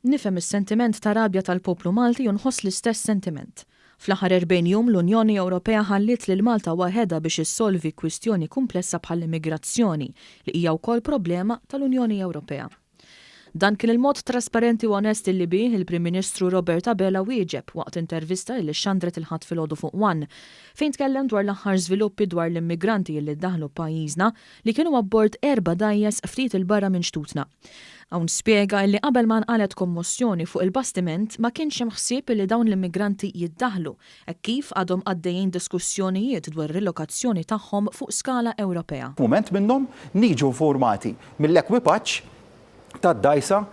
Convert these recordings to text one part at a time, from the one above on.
Nifhem is-sentiment ta' rabja tal-poplu Malti u nħoss l-istess sentiment. Fl-aħħar 40 jum l-Unjoni Ewropea ħalliet lil Malta waħedha biex issolvi kwistjoni kumplessa bħall-immigrazzjoni li hija wkoll problema tal-Unjoni Ewropea. Dan kien il-mod trasparenti u onest illi bih il-Prim Ministru Robert Abela wieġeb waqt intervista illi xxandret il-Ħadd filgħodu fuq one, fejn tkellem dwar l-aħħar żviluppi dwar l-immigranti illi ddaħlu pajjiżna li kienu abbord erba' dgħajjes ftit 'il barra minn xtutna. Hawn spjega illi qabel ma nqalgħet kommossjoni fuq il-bastiment ma kienx hemm ħsieb illi dawn l-immigranti jiddaħħlu hekk kif għadhom għaddejjin diskussjonijiet dwar ir-rilokazzjoni tagħhom fuq skala Ewropea. F'mument minnhom niġu nfurmati mill-ekwipaġġ tad-dgħajsa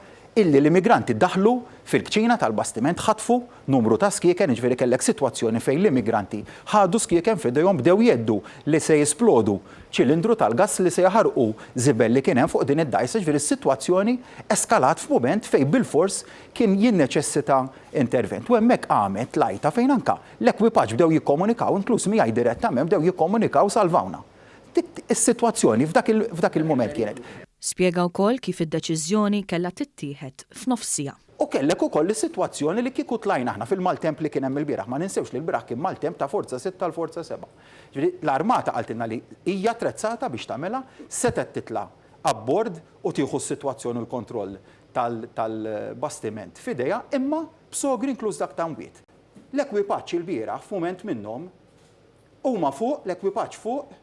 illi l-immigranti daħlu fil-kċina tal-bastiment, ħatfu numru ta' skieken, jiġifieri kellek sitwazzjoni fejn l-immigranti ħadu skieken f'idejhom bdew jgħeddu li se jisplodu ċilindru tal-gass li se jaħarqu żibel li kien hemm fuq din id-dgħajsa, jiġifieri s-sitwazzjoni eskalat f'mument fejn bilfors kien jinneċessita intervent. U hemmhekk qamet l-għajta fejn anke l-ekwipaġġ bdew jikkomunikaw, inkluż miegħi direttament bdew jikkomunikaw salvawna. Dik is-sitwazzjoni f'dak il-mument kienet. Spjega wkoll kif id-deċiżjoni kellha tittieħed f'nofs siegħa. U kellek ukoll is-sitwazzjoni li kieku tlajna aħna fil-maltemp li kien hemm ilbieraħ, ma ninsewx li lbieraħ kien maltemp ta' forza sitta għal forza sebgħa. Jiġifieri l-armata qaltilna li hija attrezzata biex tagħmilha, setgħet titla' abbord u tieħu s-sitwazzjoni u l-kontroll tal-bastiment f'idejha, imma b'sogri inkluż dak ta' mwiet. L-ekwipaġġ ilbieraħ f'mument minnhom Huma fuq, l-ekwipaġġ fuq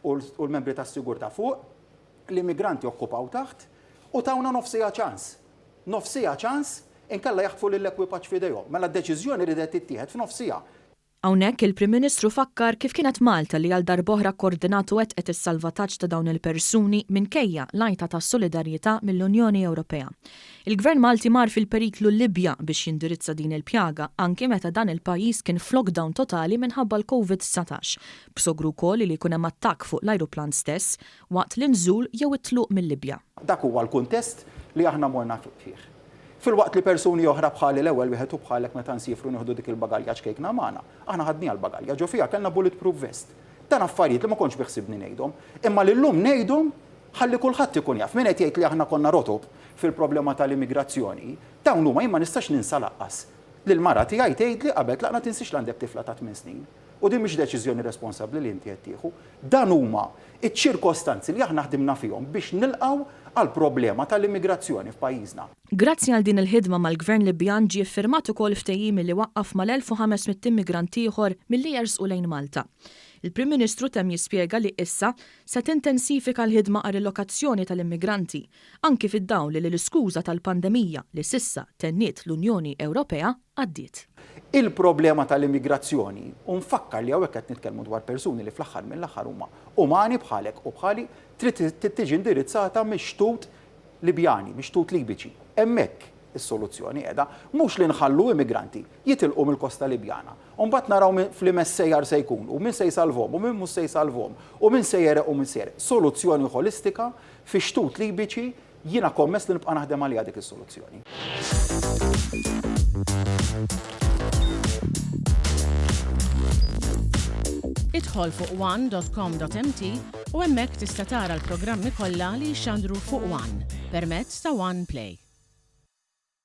u l-membri tas-sigurtà fuq, l-immigranti okkupaw taħt u tawna nofs siegħa ċans. Nofs siegħa ċans inkella jaħtfu lill-ekwipaġġ f'idejhom. Mela d-deċiżjoni riedet tittieħed f'nofs siegħa. Hawnhekk il-Prim Ministru fakkar kif kienet Malta li għal darb'oħra kkordinat u wettqet is-salvataġġ ta' dawn il-persuni minkejja l-għajta ta' solidarjetà mill-Unjoni Ewropea. Il-Gvern Malti mar fil-periklu l-Libja biex jindirizza din il-pjaga anki meta dan il-pajjiż kien f'lockdown totali minħabba l-Covid 19, b'sogru wkoll li jkun hemm attakk fuq l-ajruplan stess waqt l-inżul jew it-tluq mil-Libja. Dak huwa l-kuntest li aħna morna fih. Filwaqt li persuni oħra bħali l-ewwel wieħed u bħalek meta nsiefru nieħdu dik il-bagalja ċkejkna magħna, aħna ħadniha l-bagalja, ġo fiha kellna bulletproof vest. Dan affarijiet li ma kontx biħsibni ngħidhom, imma li llum ngħidhom Ħalli kulħadd ikun jaf. Min qed jgħid li aħna konna rotob fil-problema tal-immigrazzjoni, dawn huma, jien ma nistax ninsa laqqas li l-mara tiegħi tgħidli qabel tlaqna tinsiex li għandek tifla ta' tminn snin. U din mhix deċiżjoni responsabbli li inti qed tieħu. Dan huma ċ-ċirkostanzi li aħna ħdimna fihom biex nilqgħu għall-problema tal-immigrazzjoni f'pajjiżna. Grazzi għal din il-ħidma mal-Gvern Libjan ġie ffirmat ukoll ftehim li waqqaf mal-1,500 immigrant ieħor milli jersqu lejn Malta. Il-Prim Ministru temm jispjega li issa se tintensifika l-ħidma għar-rilokazzjoni tal-immigranti, anki fid-dawl li l-iskuża tal-pandemija li s'issa tenniet l-Unjoni Ewropea għaddiet. Il-problema tal-immigrazzjoni, u nfakkar li hawnhekk qed nitkellmu dwar persuni li fl-aħħar mill-aħħar huma umani bħalek u bħali, trid tiġi indirizzata mix-xtut Libjani, mix-xtut Libiċi. Hemmhekk is-soluzzjoni qiegħda, mhux li nħallu immigranti jitilqu mill-kosta Libjana u mbagħad naraw f'liema sejjar se jkunu u min se jsalvhom u min mhux se jsalvhom u min se jegħreq u min se jegħreq. Soluzzjoni ħolistika fix-xtut Libiċi jiena kommess li nibqa' naħdem għaliha dik is-soluzzjoni. Idħol fuq one.com.mt u hemmhekk tista' tara l-programmi kollha li jixxandru fuq One permezz ta' One Play.